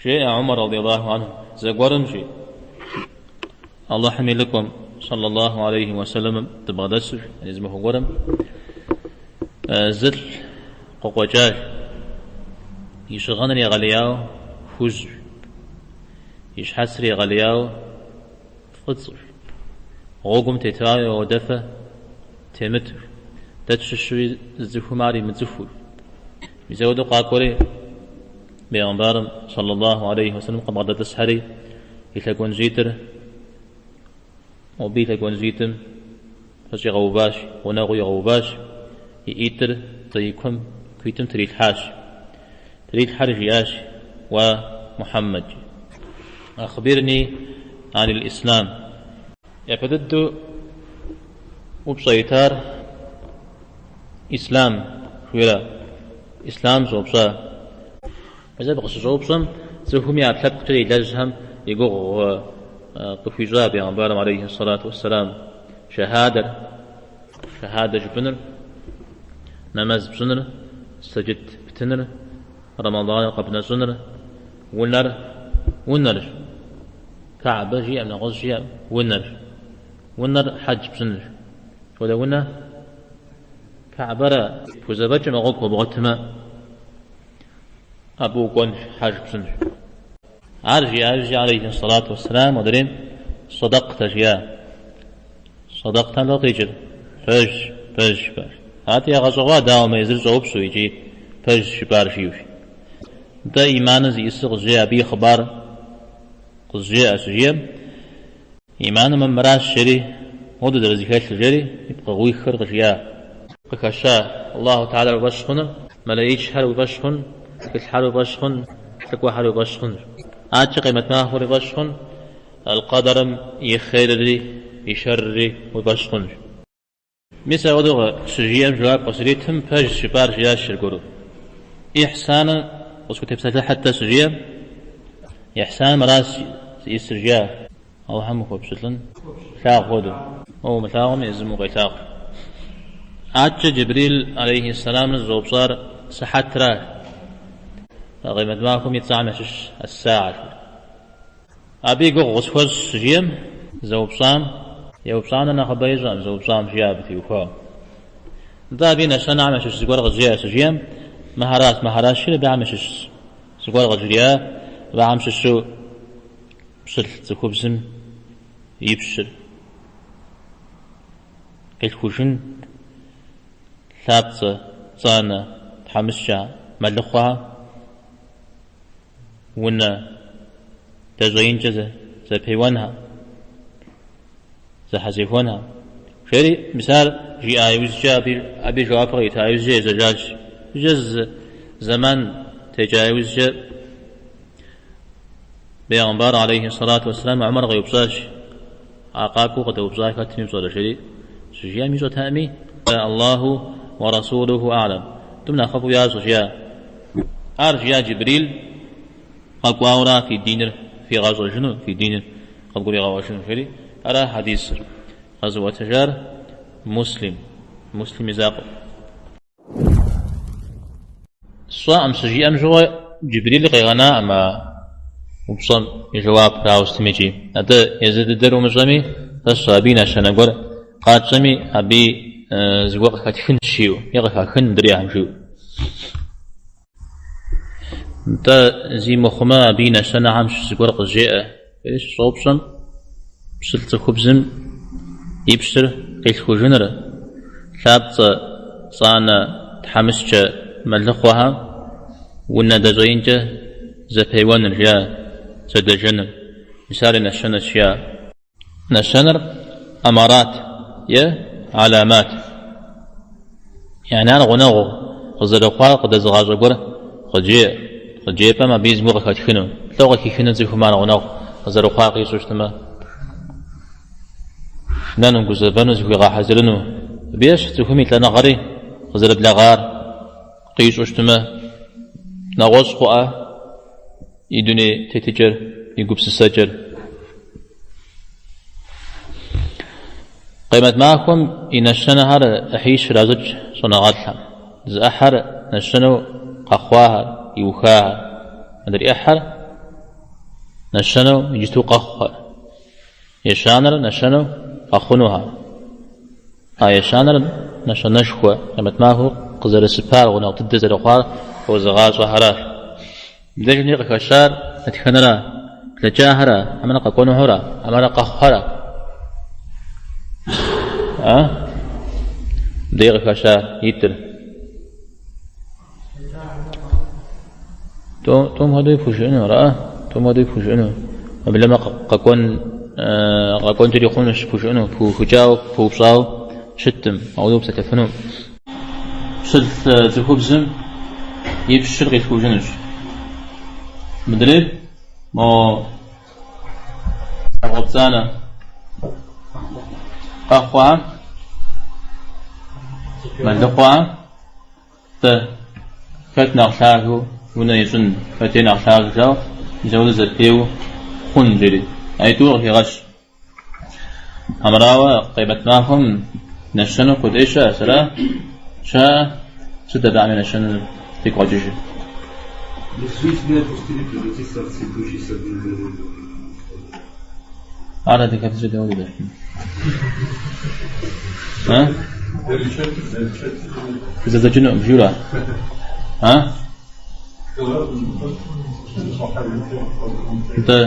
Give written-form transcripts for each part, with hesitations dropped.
Жеӏэ Умар радиаллаху анху, зэгуэрым, жи, Алыхьым и лӏыкӏуэм, саллаллаху алейхи уэ сэлэмым, дыбгъэдэсу, жи, зы махуэ гуэрым зылӏ къыкъуэкӏащ, и щыгъыныр егъэлеяуэ хужьщ, и щхьэцыр егъэлеяуэ фӏыцӏэщ, гъуэгум тетауи ауэдэфэ темыту, дэ тщыщуи зы цӏыхум ар имыцӏыхуу. Мис ауэдэу къакӏуэри, Бегъымбарым, саллаллаху алейхи уэ сэлэм, къыбгъэдэтӏысхьэри, и лъэгуанжьитӏыр, мобы и лъэгуанжьитӏым пэщӏигъэуващ, гъунэгъуу игъэуващ, и ӏитӏыр и куэм куитӏым трилъхьащ. Трилъхьэри жиӏащ, Уа Мухьэммэд, ахбирни анил ислам. Япэ дыдэу упщӏэ итар Ислам жиӏэра? Ислам щӏэупщӏа. Мис абы къыщыщӏэупщӏэм цӏыхум и ӏэпкълъэпкъкӏэ илэжьхэм и гугъу къыхуищӏа бегъымбарым алейхи сэлату уэсселам. Шэхьадэр, шэхьадэ жыпӏэныр, нэмэз пщӏыныр, сэджыт птыныр, Рэмэданыр къэбнэщӏыныр, унэр, унэрщ. Каӏбэ жиӏэм, нэгъуэщӏ жиӏэм, унэрщ. Унэр хьэдж пщӏынырщ. Сыт хуэдэ унэ? Каӏбэрэ пхузэфӏэкӏмэ, гъуэгу хуэбгъуэтмэ, абы укӏуэнщ, хьэж пщӏынщ. Ар жиӏа иужькӏэ, алейхи сэлату уэсселам, модрейм садакътэ жиӏа. Садакътэм лӏо къикӏыр? Пэжщ, пэжщ, жыпӏар. Арати, ягъэщӏэгъуа, дауэ мы езыр щӏэупщӏэу икӏи пэжщ жыпӏар жиӏэу. Нтӏэ, иманыр зиӏысыр къызжеӏэ, абы и хъыбар къызжеӏэ, щыжиӏэм, Иманым мыращ жери, моуэдэу зэрызэхэлъыр жери, и пкъыгъуихыр къыжиӏа. Къыхэща Аллаху Тэхьэлар уи фӏэщ хъуныр, мэлэӏичхэр уи фӏэщ хъун, тхылъхэр уи фӏэщ хъун, лӏыкӏуэхэр уи фӏэщ хъунщ. Адэкӏэ къемэт махуэр уи фӏэщ хъун, аль-къэдэрым и хъерри и шэрри уи фӏэщ хъунщ. Мис апхуэдэу щыжиӏэм жэуап къыщритым, пэжщ жыпӏар жиӏащ аргуэру. Ихьсаным къысхутепсэлъыхьыт-тӏэ щыжиӏэм, ихьсан мыращ зиӏысыр жиӏа. Алыхьым ухуэпщылӏын плъагъу хуэдэу. Уэ умылъагъуми, езым укъелъагъу. Адэкӏэ Джибрил алейхи сэламыр зыщӏэупщӏар сыхьэтра. Къемэт махуэм и цӏэхэм ящыщщ ас-саа. Абы и гугъу къысхуэщӏ щыжиӏэм, зэупщӏам, еупщӏам нэ нэхъыбэ ищӏэкъым, зэупщӏам жиӏа абы теухуауэ. Нтӏэ абы и нэщэнэхэм ящыщ зыгуэр къызжеӏэ щыжиӏэм, мыхьэращ, мыхьэращ жиӏэри абыхэм ящыщ зыгуэр къыжриӏа, абыхэм щыщу пщылӏ цӏыхубзым и пщыр къилъхужын, лъапцӏэ, пцӏанэ, тхьэмыщкӏэ, мэлыхъуэхэр, унэ дэщӏеинкӏэ зэпеуэнхэр, зэхьэзехуэнхэр. Жери, мис ар жиӏа иужькӏэ, абы и жэуапыр кърита иужькӏэ ежьэжащ. Иужькӏэ зы зэман текӏа иужькӏэ Бегъымбар алейхи сэлату уэсселам Умар къеупщӏащ, а къакӏуэу къыдэупщӏар хэтми пщӏэрэ, жери щыжиӏэм ищӏэтэкъыми, Аллаху уэ расулуху а'лэм, тӏум нэхъыфӏу ящӏэ, жиӏа. Ар жиӏа Джибрил къэкӏуауэра фи диныр фигъэщӏэжыну, фи диныр къывгуригъэӏуэжыну, жери ара хьэдисыр къэзыӏуэтэжар Муслим, Муслим и закъуэ. Сщӏэкъым щыжиӏэм щыгъуэ Джибрил къигъэнаӏым а упщӏэм и жэуапыр ауэ сытми икӏи. Атӏэ езы дыдэр умыщӏэми, сэ абы и нэщэнэ гуэр къатщӏэми, абы зыгуэр къыхэтхынщ жиӏэу, е къыхахын мыдрейхэм жиӏэу. Нтӏэ, зи мыхъумэ, абы и нэщэнэхэм щыщ зыгуэр къызжеӏэ. Жери щыщӏэупщӏэм, пщылӏ цӏыхубзым и пщыр къилъхужыныр, лъапцӏэ, пцӏанэ, тхьэмыщкӏэ мэлыхъуэхэм унэ дэщӏеинкӏэ зэпеуэныр, жиӏа, зэдэжэныр. Мис ар и нэщэнэщ, жиӏа. Нэщэнэр амарат е аламат. Яни ар гъунэгъу къызэрыхъуар къыдэзыгъащӏэ гуэр къыджеӏэ. Къыджепӏэм абы зыгуэр къыхэтхыну. Лӏо къыхихыну цӏыхум ар гъунэгъу къызэрыхъуар къищӏэу щытмэ, шынэну, гузэвэну, зыхуигъэхьэзырыну. Абы ещхь цӏыхум и лӏэныгъэри къызэрыблэгъар къищӏэу щытмэ, нэгъуэщӏ хъуӏэ и дуней тетыкӏэр, и гупсысэкӏэр. Къемэт махуэм и нэщэнэхэр ӏыхьищ иращӏыкӏ щӏэныгъэлӏхэм. Зы ӏыхьэр нэщэнэу къэхъуахэр, иухахэр. Адрей ӏыхьэр. Нэщэнэу иджыту къэхъухэр. Ещанэр нэщэнэу къэхъунухэр. А ещанэр нэщэнэшхуэ, къемэт махуэр къызэрысыпар, гъунэгъу дыдэ зэрыхъуар уэзыгъащӏэхэращ. Мыбдежми къыхэщар дэтхэнэра? Блэкӏахэра, хьэмэрэ къэкӏуэнухэра, хьэмэрэ къэхъухэра? А? Мыбдеж къыхэща итыр. Тӏум хуэдэуи пхужыӏэну, ара? Тӏум хуэдэуи пхужыӏэну. Уеблэмэ къэкӏуэн къэкӏуэнкӏэри хъунущ пхужыӏэну, пыухыкӏауэ, пыупщӏауэ щыткъым, ауэдэу упсэлъэфыну. Пщылӏ цӏыхубзым и пщыр къилъхужынущ. Мыдрейр мо лъакъуэ пцӏанэ къэхъуахэм, мэлыхъуэхэм Тӏэ, хэт нэхъ лъагэу унэ ищӏын, хэт ей нэхъ лъагэу жаӏэу, мис ауэдэу зэпеуэ хъун жери. Аитӏур къыхегъэщ. Амырауэ къемэт махуэм нэщэнэу куэд ӏей щыӏэщ, ара? Щыӏэ? Сыт абыхэм я нэщэнэр фигу къэкӏыжыр? Лиственничная пустыня превратится в цветущий сад. Ар адыгэбзэкӏэ дауэ жытӏэфыну? А? Зэдзэкӏынукъым, жиӏэу ара? А? Нтӏэ,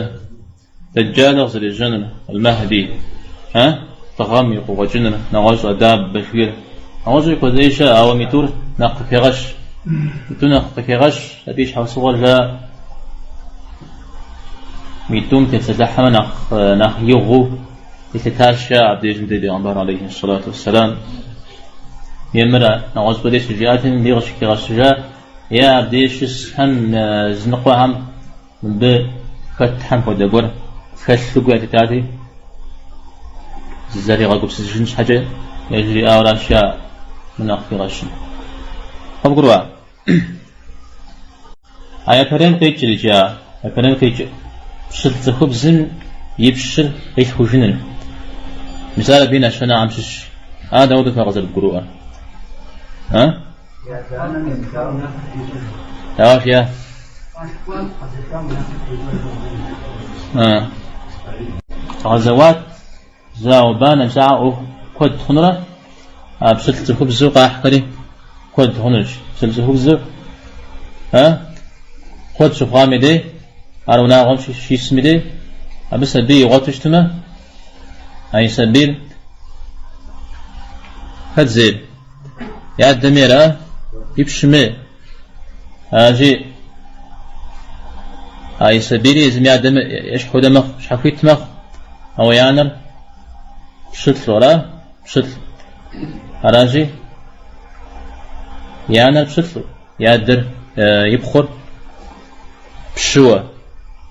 Дэджалыр къызэрежьэнур, Аль-Махди, а? Дыгъэм и къыкъуэкӏыныр, нэгъуэщӏ а даббэ жиӏэр. Нэгъуэщӏи куэд ӏей щыӏэ, ауэ митӏур нэхъ къыхегъэщ. Митӏур нэхъ къыхегъэщ, абы и щхьэусыгъуэр жаӏэ. Митӏум тепсэлъыхьмэ нэхъ игъуэу илъытащ жаӏэ абдежым дей бегъымбар алейхи сэлату уэсселам. Е мыр нэгъуэщӏыпӏэ дей щыжиӏати, мыбы къыщыхигъэщыжа, е абдеж щысхэм зыныкъуэхэм мыбы хэтхэм хуэдэ гуэр хэлъу гу ялъитати, зызэригъэгупсысыжын щхьэкӏэ яжриӏауэращ жаӏэ мыр нэхъ хигъэщын. Къывгурыӏуа? А япэрейм къикӏыр иджы, а япэрейм къикӏыр, пщылӏ цӏыхубзым и пщыр къилъхужыныр. Мис ар абы и нэщэнэхэм щыщщ. Ар дауэдэу фэ къызэрыбгурыӏуэр? А? Дауэ жиӏа? А. Гъэзэуат, зауэ-банэ, мис а ӏуэху куэд хъунурэ, а пщылӏ цӏыхубзу къахьхэри куэд хъунущ. Пщылӏ цӏыхубзыр, а, куэд щыхъуам и дей, ар унагъуэм щисым и дей, абы сабий игъуэту щытмэ, а и сабийр хэт зейр? И адэм ейра, и пщым ей. Аращи, а и сабийри езым и адэм ещхь хуэдэ мэхъу, щхьэхуит мэхъу. Ауэ и анэр пщылӏу ара? Пщылӏ. Аращи, и анэр пщылӏу, и адэр, и пхъур пщыуэ.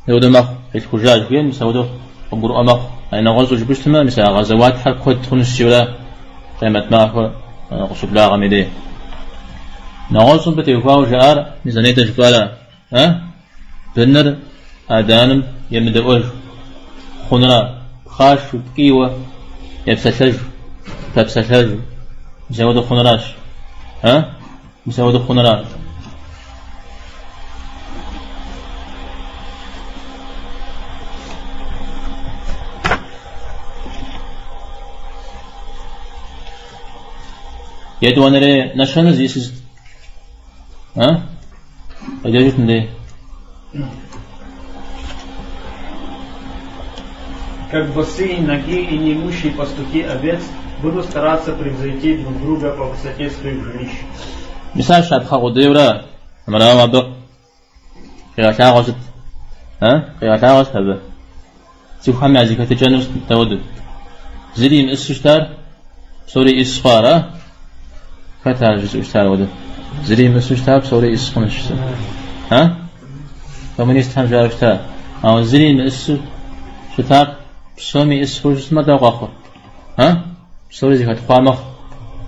Апхуэдэу мэхъу, къилъхужа жыхуиӏэм, мис апхуэдэу къыбгурыӏуэ мэхъу. А нэгъуэщӏу жыпӏэу щытмэ, мис а гъэзэуатхэр куэд хъунущ жиӏэурэ къемэт махуэр къыщыблагъэм и дей. Нэгъуэщӏым абы теухуауэ жаӏар, мис а нетӏэ жыпӏара, а? Быныр адэ-анэм емыдэӏуэж хъунра, пхъашэу, ткӏийуэ епсэлъэжу, пэпсэлъэжу, мис апхуэдэу хъунращ, а? Мис апхуэдэу хъунращ. Етӏуанэрей нэщэнэ зиӏысыр сыт? А? Къеджэжыт мыдей. Как босые ноги и неимущие пастухи овец будут стараться превзойти друг друга по высоте своих жилищ. Мис ар щапхъэ къудейуэра, армырауэ абы къигъэлъагъуэ сыт? А? Къигъэлъагъуэ сыт абы? Цӏыхухэм я зэхэтыкӏэнур сыт дауэдэу? Зыри имыӏысу щытар, псори иӏыс хъуа, ара? Хэт ар жызыӏэу щытар ауэдэ? Зыри имыӏысу щытар, псори иӏыс хъунущ жысӏэу. А? Коммунистхэм жаӏэу щыта. Ауэ зыри имыӏысу щытар, псоми иӏыс хъуу щытмэ, дауэ къэхъур? А? Псори зэхэтхъуа мэхъу.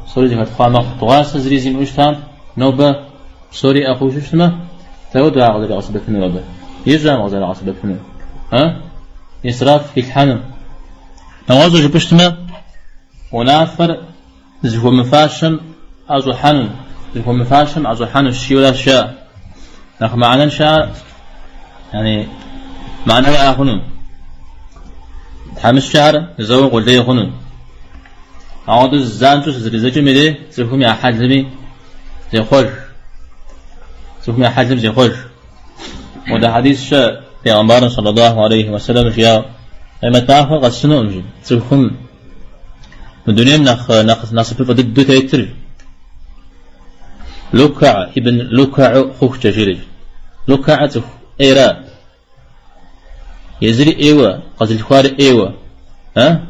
Псори зэхэтхъуа мэхъу. Дыгъуасэ зыри зимыӏэу щытам, нобэ псори иӏэ хъуу щытмэ, дауэдэу ар къызэригъэсэбэпынур абы? Ищӏэкъым къызэрагъэсэбэпынур. А? Исраф хилъхьэну. Нэгъуэщӏу жыпӏэу щытмэ, унафэр зыхуэмыфащэм ӏэщӏыхьэну, зыхуэмыфащэм ӏэщӏыхьэнущ жиӏэуращ жаӏэ. Нэхъ мыхьэнэншэ ар, яни, Мыхьэнэ иӏэ хъуну. Тхьэмыщкӏэхэр зэуэ къулей хъуну. Ауэдэу занщӏэу щызэридзэкӏым и дей цӏыхум я хьэлми зехъуэж. Цӏыхум я хьэлым зехъуэж. Модэ хьэдис щыӏэ Пейгъэмбарым саллаллаху алейхи уэсэлэм жиӏауэ, Къемэт махуэр къэсынукъым, жи, цӏыхум мы дунейм нэхъ нэхъ насыпыфӏэ дыдэу тетыр. Лукаӏ ибн Лукаӏ хъухукӏэ жери. Лукаӏ цӏыху ӏейра. Езыри ӏейуэ, къэзылъхуари ӏейуэ. А?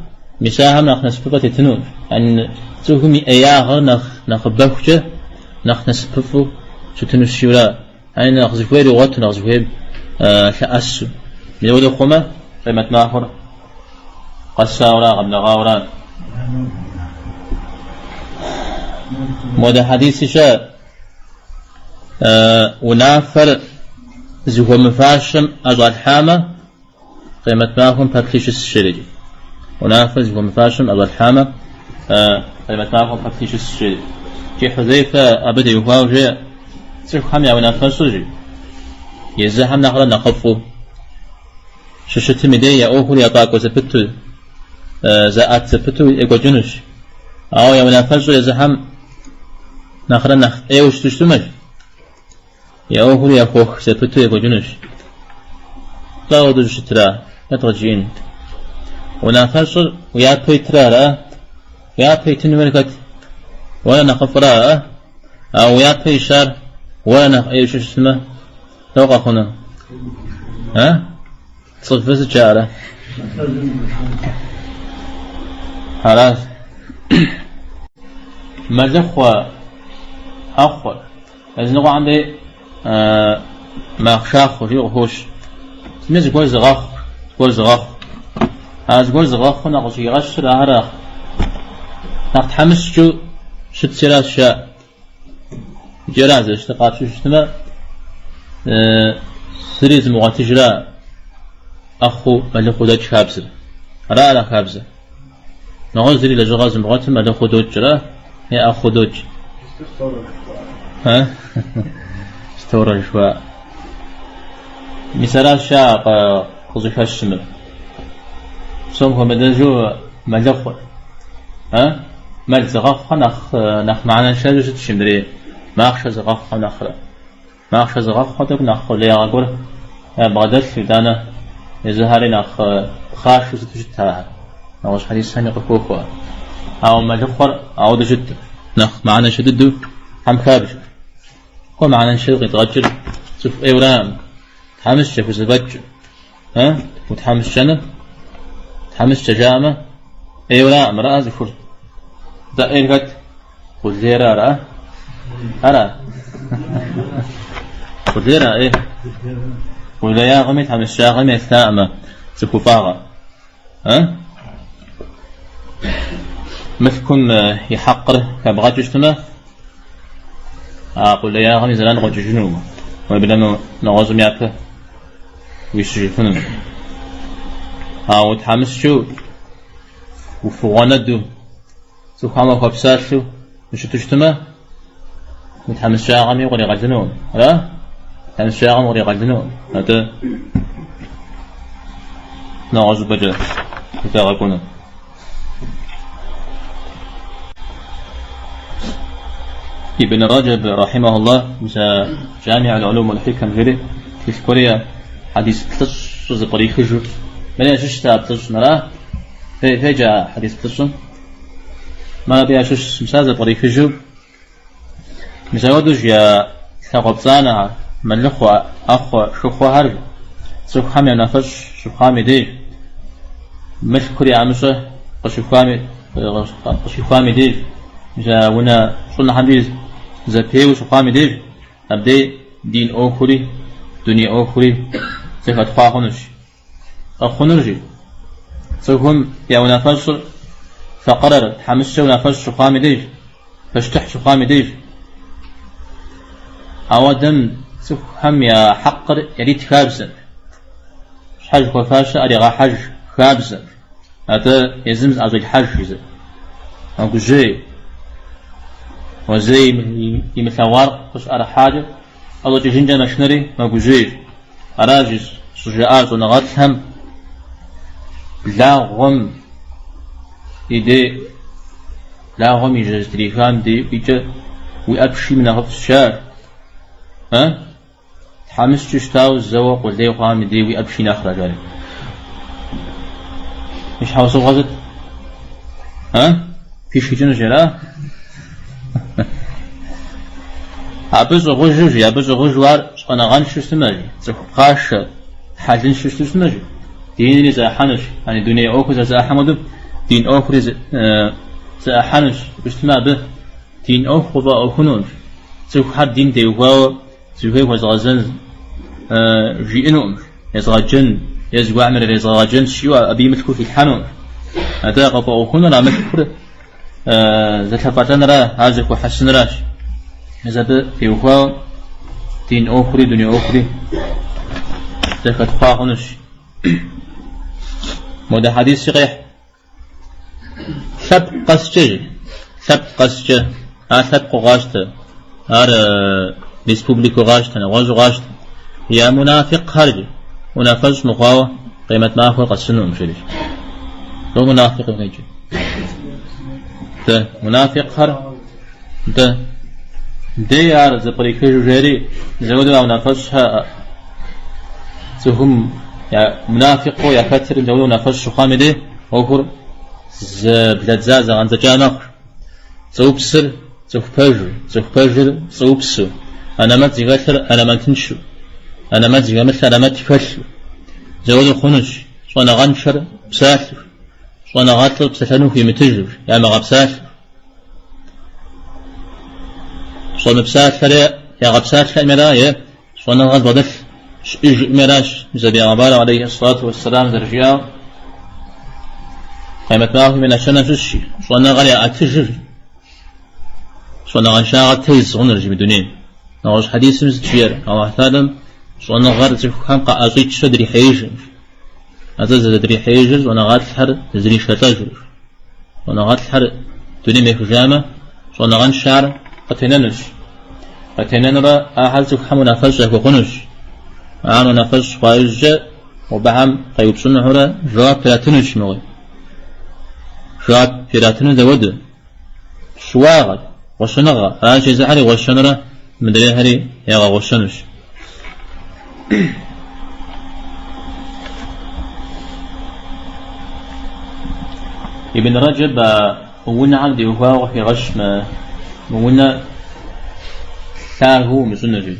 Мис ахэм нэхъ насыпыфӏэ тетыну. Яни цӏыхум и ӏеягъэр нэхъ нэхъыбэхукӏэ нэхъ насыпыфӏэу щытынущ жиӏэура. Яни нэхъ зыхуейр игъуэту, нэхъ зыхуейм лъэӏэсу. Мис ауэдэу хъумэ, къемэт махуэр къэсауэра, къэблэгъауэра. Модэ хьэдиси щыӏэ унафэр зыхуэмыфащэм ӏэщӏалъхьамэ, къемэт махуэм пэплъи щыс жери. Унафэр зыхуэмыфащэм ӏэщӏалъхьамэ, къемэт махуэм пэплъи щыс жери. Икӏи Хьузейфэ абы теухуауэ жеӏэ, цӏыхухэм я унафэщӏыр жи, езыхэм нэхърэ нэхъыфӏу щыщытым и дей я ӏуэхур ефӏакӏуэ зэпыту, заӏэт зэпыту екӏуэкӏынущ. Ауэ я унафэщӏыр езыхэм нэхърэ нэхъ ӏейуэ щыту щытмэ, я ӏуэхур ехуэх зэпыту екӏуэкӏынущ. Лӏо ауэдэу щытра? Хэт къыджиӏэн? Унафэщӏыр уи япэ итра ара? Уи япэ итын хуейр хэт? Уэрэ нэхъыфӏра, аа? Ауэ уи япэ ищар уэрэ нэхъ ӏейуэ щытмэ, дауэ къэхъуну? А? Цӏыфыр сыт жаӏэрэ? Аращ. Мэлыхъуэ, ӏэхъуэ. Языныкъуэхэм дей махъшахъуэ жиӏэу къыхощ. Сытми зыгуэр зыгъэхъу, зыгуэр зыгъэхъу. А зыгуэр зыгъэхъу нэхъ къыщӏигъэщыр ахэр нэхъ тхьэмыщкӏэу щытщ жаӏэ. Иджы ара зэрыщытыр къапщтэу щытмэ, зыри зымыгъуэтыжра ӏэхъуэу мэлыхъуэу дэкӏ хабзэр. Ара ара хабзэр? Нэгъуэщӏ зыри лэжьыгъэ зымыгъуэтым мэлыхъуэу докӏ, ара? Е ӏэхъуэу докӏ. Сторож жыхуаӏэ. Мис аращ жаӏэ къыщӏыхэщымыр. Псом хуэмыдэжу мэлыхъуэр. Мэл зыгъэхъухэр нэхъ нэхъ мыхьэнэншэжу щытщ мыдрей махъшэ зыгъэхъухэм нэхърэ. Махъшэ зыгъэхъухэр тӏэкӏу нэхъ къулеягъэ гуэр ябгъэдэлъу, итӏанэ езыхэри нэхъ пхъашэу сыту щыт ахэр. Нэгъуэщӏ хьэдисхэми къыхохуэ. Ауэ мэлыхъуэр ауэдэу щыт, нэхъ мыхьэнэншэ дыдэу хьэм хабжэ. Кӏуэ мыхьэнэншэу къидгъэкӏыр цӏыху ӏейураӏым, тхьэмыщкӏэ хузэфӏэкӏ. Утхьэмыщкӏэныр тхьэмыщкӏэ жаӏэмэ, ӏейураӏым, ара цӏыхур. Атӏэ ӏейр хэт? Къулейра ара? Ара? Къулейра ӏейр? Къулеягъэми тхьэмыщкӏагъэми елъытаӏымэ цӏыхуфӏагъэр. Мылъкум и хьэкъыр хэбгъэкӏыу щытмэ, а къулеягъэм и зэран къокӏыжынукъым, уеблэмэ нэгъуэщӏым япэ уищыжыфыну. Ауэ тхьэмыщкӏэу уфыгъуэнэду цӏыхухэм уахуэпсалъэу ущыту щытмэ, уи тхьэмыщкӏагъэми укъригъэлынукъым. Ара? Тхьэмыщкӏагъэм укъригъэлынукъым. Атӏэ нэгъуэщӏыпӏэкӏэ утагъэкӏуэну. Ибн Раджаб, рахьимахуллах, мис а Джами аль-Улум валь-Хикам жери тхылъ гуэр иӏэ хьэдис плӏыщӏ зэпкърихыжу. Мыри ящыщт а плӏыщӏым, ара? Феджа хьэдис плӏыщӏым? Мыр абы ящыщщ, мис ар зэпкърихыжу. Мис апхуэдэу жи а лъакъуэ пцӏанэхэр, мэлыхъуэ, ӏэхъуэ, шыхъуэхэр цӏыхухэм я унафэщӏ щыхъуам и деж, мылъкур я ӏэмыщӏэ къыщихуам и деж, мис а унэ щӏынхэмкӏи зэпеуэ щыхъуам и деж, абдей дин ӏуэхури, дуней ӏуэхури зэхэтхъуа хъунущ. Къэхъунур жи. Цӏыхум я унафэщӏыр факъырэр, тхьэмыщкӏэ унафэщӏ щыхъуам и деж, пащтыхь щыхъуам и деж. Ауэдэм цӏыхухэм я хьэкъыр ярит хабзэ, щхьэж хуэфащэ ӏэригъэхьэж хабзэ, атӏэ езым зыӏэщӏелъхьэж жызэ. Мэгужьей, уэ зэи имылъэгъуар къыщыӏэрыхьакӏэ, ӏэщӏэкӏыжынкӏэ мэшынэри мэгужьей. Аращ жи. щӏыжаӏар щӏэныгъэлӏхэм благъуэм и дей, благъуэм и жьэ зытрихам дей уи кӏэ уи ӏэ пшийм нэхъыфӏщ жаӏэр. А? Тхьэмыщкӏэу щытауэ зэуэ къулей хъуам и дей уи ӏэ пший нэхърэ, жари. И щхьэусыгъуэр сыт? А? Пишхыкӏынущ, ара? Абы щӏыгъужу, жи, абы щӏыгъужу ар щӏэныгъэншэу щытмэ, жи, цӏыху пхъашэ, хьэлыншэу щыту щытмэ, жи, динри зэӏыхьэнущ, яни дуней ӏуэхур зэрызэӏыхьэм хуэдэу дин ӏуэхури зэӏыхьэнущ, щытмэ абы дин ӏуэху къыфӏэӏуэхунукъым, цӏыхухэр дин теухуауэ зыхуей хуэзгъэзэн жиӏэнукъым, езгъэджэн е зыгуэрхэм ирезгъэгъэджэн жиӏэу абы и мылъкур хилъхьэнукъым. Атӏэ къыфӏэӏуэхунур а мылъкур зэлъэфӏэлӏэнра, ар зэхуэхьэсынращ. Мис абы теухуауэ дин ӏуэхури дуней ӏуэхури зэхэтхъуа хъунущ. Модэ хьэдиси къехь. Лъэпкъ къэскӏэ, жи, лъэпкъ къэскӏэ, ар лъэпкъыу къащтэ, ар республикэу къащтэ, нэгъуэщӏу къащтэ. Я мунафикъхэр, жи, унафэщӏ мыхъуауэ къемэт махуэр къэсынукъым, жери. Лӏо мунафикъым къикӏыр? Дэ, мунафикъхэр, дэ, дей ар зэпкърихыжу жери, зэуэдэу а унафэщӏхэр цӏыхум я мунафикъыу яхэтыр зэуэдэу унафэщӏ щыхъуам и дей ӏуэхур зэблэдза, зэгъэндзэкӏа мэхъу. Пцӏыупсыр цӏыху пэжу, цӏыху пэжыр пцӏыупсу, анэмэт зыхэлъыр анэмэтыншэу, анэмэт зыхэмылъыр анэмэт хэлъу. Зэуэдэу хъунущ щӏэныгъэншэр псалъэу, щӏэныгъэлӏыр псэлъэну хуимытыжу, ямыгъэпсалъэу. Щӏэмыпсалъэр е ягъэпсалъэми ара, е щӏэныгъэ зыбгъэдэлъ щыӏэжӏыми аращ, мис а бегъымбарым алейхи ссалату уэсселам зэрыжиӏауэ, къемэт махуэм и нэщэнэм щыщщ щӏэныгъэр яӏэтыжыр, щӏэныгъэншагъэр тез хъуныр жи мы дунейм. Нэгъуэщӏ хьэдисым сыт жиӏэр? Аллахь Тэхьэлам щӏэныгъэр цӏыхухэм къаӏэщӏичрэ дрихьеижыр. Атӏэ зэрыдрихьеижыр щӏэныгъэлӏхэр зришэлӏэжыр. Щӏэныгъэлӏхэр дунейм ехыжамэ, щӏэныгъэншэр къытенэнущ. Къытенэнурэ ахэр цӏыхухэм унафэщӏ яхуэхъунущ. Ар унафэщӏ хъуа иужькӏэ абыхэм къеупщӏынухэрэ жэуап иратынущ мыгъуи. Жэуап иратыну дауэду? Щыуагъэр, гъуэщэныгъэ, аращ езыхэри гъуэщэнурэ мыдрейхэри ягъэгъуэщэнущ. Ибн Рэджэб а унэхэм теухуауэ къыхегъэщ мы унэ лъагэу умыщӏыну жи.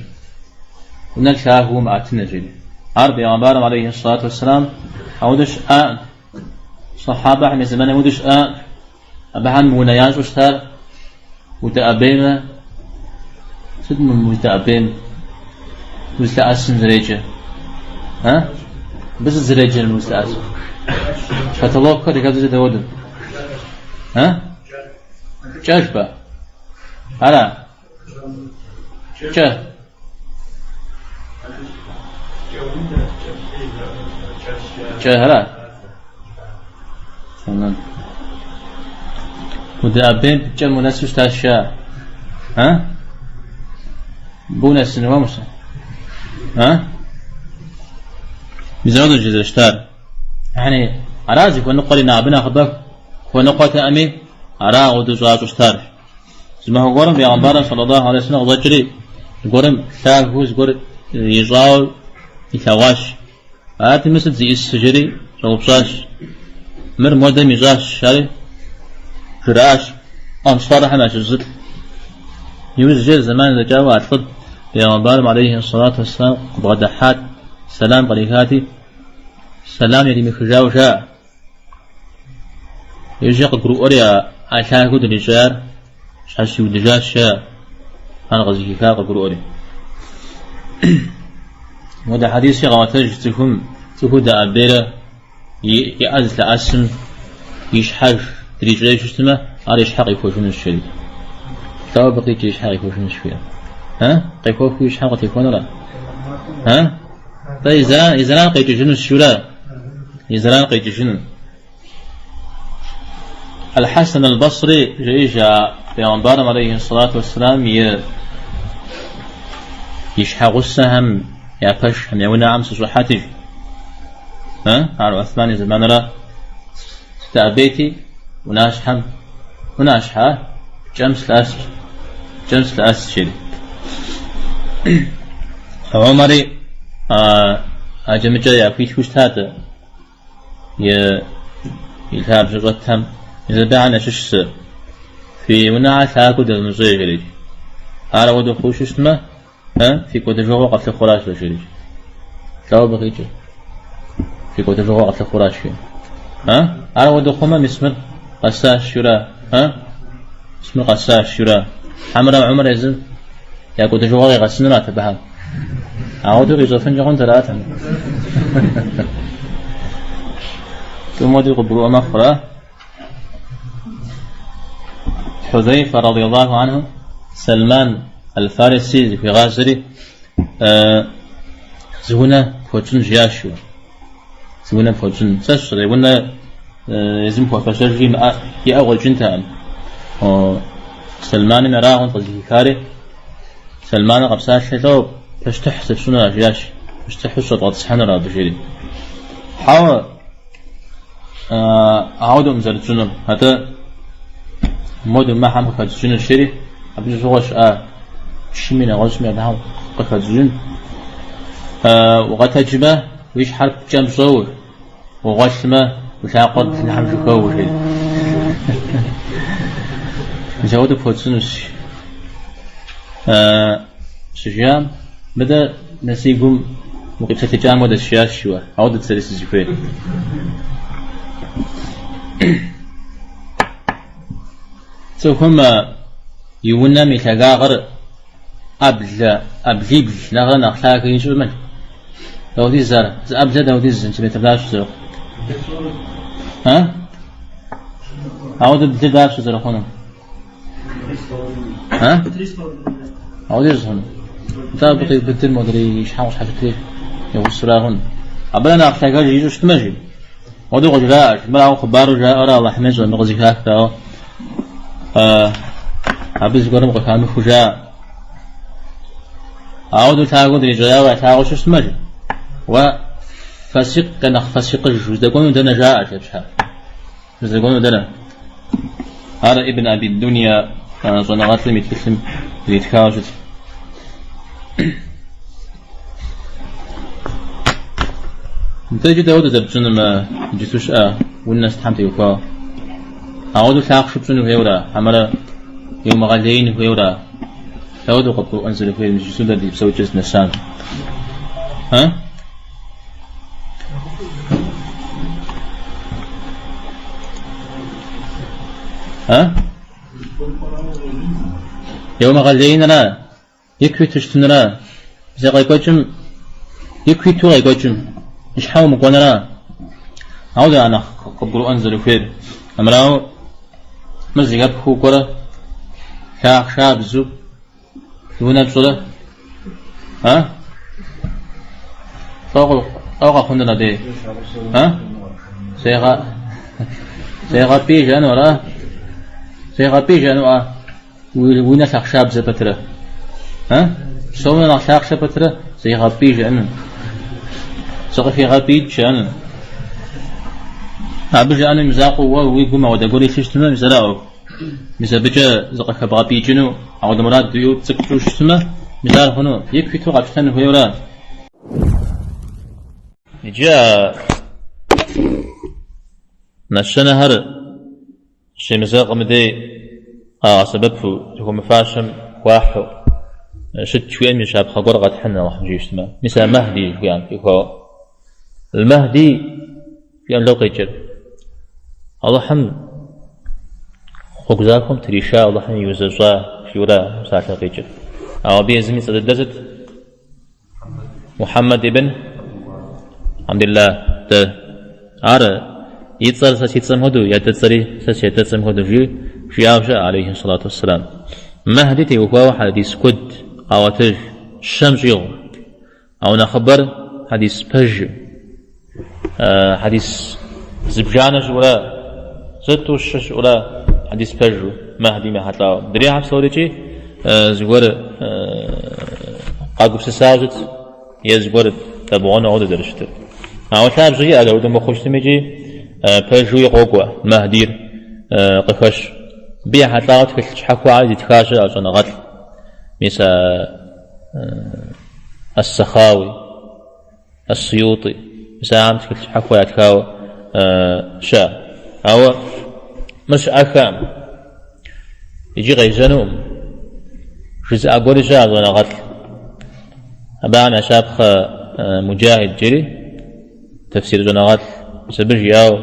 Унэр лъагэу умыӏэтыну жи. Ар бегъымбарым алейхи ссалату уэсселам ауэдэу щыӏакъым. Сахьабэхэм я зэманым ауэдэу щыӏакъым. Абыхэм унэ ящӏу щытар удэӏэбеймэ, сыт мы уздэӏэбейм, узлъэӏэсым зэреджэр? А? Абы сыт зэреджэр мы узлъэӏэсым? Потолокхэр адыгэбзэкӏэ дауэдэу? А? Кӏэ жыпӏа? Ара? Кӏэ. Кӏэхэра? Тэмэм. Удэӏэбейм кӏэм унэсу щытащ жаӏэ. А? Мыбы унэсыну уэ, Мусэ? А? Мис ауэдэу зэрыщытар. Яни, ара зыхуэныкъуэри, абы нэхъыбэ хуэныкъуэтэӏыми, ара ауэдэу щӏащӏу щытар. Зы махуэ гуэрым бегъымбарым саллаллаху алейхи вассалам къыщӏэкӏри, зыгуэрым лъагэу зыгуэр ищӏауэ илъэгъуащ. Арати, мыр сыт зиӏысыр жери щӏэупщӏащ. Мыр модэм ищӏащ, жари жраӏащ ансархэм ящыщ зылӏ. Иужькӏэ зэман дэкӏауэ а лӏыр бегъымбарым алейхи ссалату вассалам къыбгъэдыхьат, сэлам кърихати, сэлам иримыхыжауэ жаӏэ. Иужькӏэ къыгурыӏуэри а лъагэу дрищӏеяр щхьэщиудыжащ жаӏэ, ар къызыхихар къыгурыӏуэри. Модэ хьэдиси къаӏуэтэж цӏыхум цӏыхур дэӏэбейрэ и ӏэ зылъэӏэсым и щхьэж дрищӏейуэ щытмэ, ар и щхьэ къихуэжынущ жери. Дауэ абы къикӏыр и щхьэ къихуэжынущ жиӏэ? А? Къехуэхыу и щхьэм къытехуэнура? А? Тӏэ и зэран къекӏыжынущ жиӏэура? И зэран къекӏыжыну. Аль-Хьэсэн аль-Басри жеӏэж а бегъымбарым алейхи ссалату уэсселам и и щхьэгъусэхэм я пэшхэм, я унэхэм сыщӏыхьати. Ар Уэсман и зэманра сыдэӏэбейти, унащхьэм, унащхьэ, пкӏэм сылъэӏэсщ, пкӏэм сылъэӏэсщ, жери. Умэри аджэмыкӏэ яхуитхыу щытат и и лъабжьэ щӏэтхэм, мис абыхэм ящыщ зы. Фи унэхэр лъагэу дэвмыщӏей, жери. Ар ауэдэу хъуу щытмэ, Фи кӏуэдыжыгъуэ къэфлъыхъуращ, жери. Лӏо абы къикӏыр. Фи кӏуэдыжыгъуэ къэфлъыхъуращ, жери. Ар ауэдэу хъумэ, мис мыр къэсащ, жиӏэура. Мис мыр къэсащ, жиӏэура. Хьэмэрэ Умэр езым я кӏуэдыжыгъуэ къигъэсынурат абыхэм. Ауэдэу къищӏэфынкӏэ хъунт аратэм. Тӏум хуэдэу къыбгурыӏуэ мэхъура? Хьузейфэ радиаллаху анху Сэлман аль-Фариси зыхуигъазэри зы унэ пхуэтщӏын жиӏащ жиӏэу. Зы унэ пхуэтщӏын. Сэ сщӏэрэ, унэ езым хуэфэщэжи имыӏэ, иӏэ къыщӏэкӏынтэкъым. Сэлманым арагъэнт къызыхихари. Сэлманыр къэпсалъэ лӏо пащтыхь сыпщӏынура жиӏащ. Пащтыхьу сыщӏэбгъэтӏысхьэнура абы жери. Хьэуэ, Ауэдэукъым зэрытщӏынур, атӏэ модэу мыхэм къыхэтщӏыкӏынущ жери, абы щыгъуэ щыӏа чыми нэгъуэщӏми абыхэм къыхэтщӏыкӏын. Укъэтэджмэ, уи щхьэр пкӏэм щӏэуэ, угъуэлъмэ, уи лъакъуэр блынхэм жьэхэуэ, жери. Мис ауэдэу пхуэтщӏынущ. Щыжиӏам, мыдэ мы си гум укъипсэлъыкӏам хуэдэщ, жиӏащ жиӏэу, ауэдэт сэри сызыхуейр. Цӏыхум и унэм и лъагагъыр ӏэблэ, ӏэблибл нэхърэ нэхъ лъагэ ищӏымэ, дауэдиз ар? Зы ӏэблэ дауэдиз сантиметр дапщэ зэрыхъу? А? Ауэдэ блы дапщэ зэрыхъуну? А? Ауэдиз хъуну? Нтӏэ абы къиубыдыр модрей и щхьэм къыщхьэщытри и гъусэра хъун. Абы нэхъ лъагэж ищӏу щытмэ, жи. Ауэдэу къыжраӏэ, мыр ауэ хъыбару жаӏэурэ Алыхьым ещӏэ, мы къызыхахыр, ауэ абы зыгуэрым къыхамыхыу жаӏэ. Ауэдэу лъагэу дрищӏеяуэ ялъагъуу щытмэ, жи. Уэ фасикъ нэхъ фасикъыж уздэкӏуэну дэнэ жаӏэ, жи абы щхьэ. Уздэкӏуэну дэнэ? Ар Ибн Аби Дунья щӏэныгъэлӏым и тхылъым иритхауэ щыт. Нтӏэ иджы дауэдэу зэрытщӏынум иджыту щыӏэ унэ сытхэм теухуауэ? Ауэдэу лъахъшэу пщӏыну хуейуэра, хьэмэрэ иумыгъэлеин хуейуэра? Дауэдэу къыбгурыӏуэн зэрыхуейр иджыту дэ ди псэукӏэ здынэсам? А? А? Иумыгъэлеинра, ику иту щытынра, зэ къекӏуэкӏым, ику иту къекӏуэкӏым, и щхьэ умыкӏуэнра? Ауэдэ а нэхъ къыбгурыӏуэн зэрыхуейр. Амырауэ, мыр зэхэпхыу кӏуэрэ, лъахъшабзэу Унэ пщӏырэ? А? Лӏо къэхъунур абы? А? Зегъэ зегъэпӏий жаӏэну ара? Зегъэпӏий жаӏэну а? Уи унэ лъахъшабзэ пэтрэ? А? Псом нэхъ лъахъшэ пэтрэ зегъэпӏий жаӏэну. Зыкъыхегъэпӏиикӏ жаӏэну. Абы жаӏэну имызакъуэу уэ уи гум ауэдэ гуэр илъу щытмэ, мис ара ӏуэху. Мис абыкӏэ зыкъыхэбгъэпӏиикӏыну ауэдэ мурад уиӏэу цӏыкӏу щытмэ, мис ар хъуну, ику иту къэпщтэн хуейуэра? Иджы а нэщэнэхэр щемызэгъым дей къагъэсэбэпу, зыхуэмыфащэм хуахьу щыт жыхуиӏэм и щапхъэ гуэр къэтхьын Алыхьым жиӏэу щытмэ. Мис а Мэхьди жыхуиӏэм теухуауэ. Аль-Мэхьди жиӏэм лӏо къикӏыр. Алыхьым гъуэгу захуэм триша, Алыхьым иузэщӏа жиӏэура псалъэр къикӏыр. Ауэ абы езым и цӏэ дыдэр сыт? Мухьэммэд ибн Абдулла. Дэ. Ар и цӏэр сэ си цӏэм хуэдэу, и адэцӏэри сэ си адэцӏэм хуэдэу жи, жиӏауэ щыӏэ, алейхи салату уассалам. Мэхьди теухуауэ хьэдис куэд къаӏуэтэж, щэм щӏигъу. Ауэ нэхъыбэр хьэдис пэжым, хьэдис зыбжанэ щыӏэура, зы-тӏу щы щыӏэура хьэдис пэжу Мэхьдим ехьэлӏауэ. Мыдрейхэр псорикӏи зыгуэр къагупсысауэ щыт е зыгуэр дэбгъуэну ауэдэу зэрыщытыр. Ауэ лъабжьэ иӏэ апхуэдэу мыхъуу щытми икӏи пэжуи къокӏуэ Мэхдир къыхэщ. Абы ехьэлӏауэ тхылъ щхьэхуэхэр зытха щыӏэ щӏэныгъэлӏ. Мис а Ас-Сахауи, Ас-Суютӏи, мис ахэм тхылъ щхьэхуэ ятхауэ щыӏэ. Ауэ мыр щыӏэххэкъым. Икӏи къежьэнукъым. Жызыӏэ гуэри щыӏэ щӏэныгъэлӏ. Абыхэм я щапхъэ Муджахид жери тафсир щӏэныгъэлӏ. Мис абы жиӏауэ,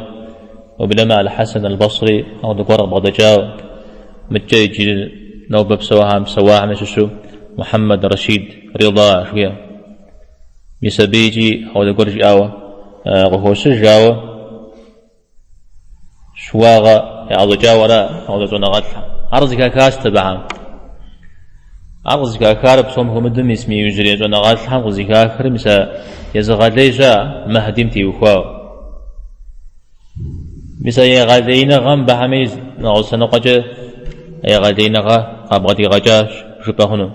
уеблэмэ Аль-Хьэсэн Аль-Басри ауэдэ гуэр къыбгъэдэкӏауэ, мыдкӏэ иджы нобэ псэуахэм псэуахэм ящыщу Мухьэммэд Рашид Рида жиӏэ. Мис абы икӏи ауэдэ гуэр жиӏауэ къыхощыж, ауэ Щыуагъэ яӏэщӏэкӏауэ ара апхуэдэ щӏэныгъэлӏхэм? Ар къызыхахар сыт абыхэм? Ар къызыхахар псом хуэмыдэу мис мы иужьрей щӏэныгъэлӏхэм къызыхахыр мис а езыгъэлей щыӏэ Мэхдим теухуауэ. Мис а егъэлеиныгъэм абыхэми нэгъуэщӏ лъэныкъуэкӏэ егъэлеиныгъэ къабгъэдигъэкӏащ жыпӏэ хъуну.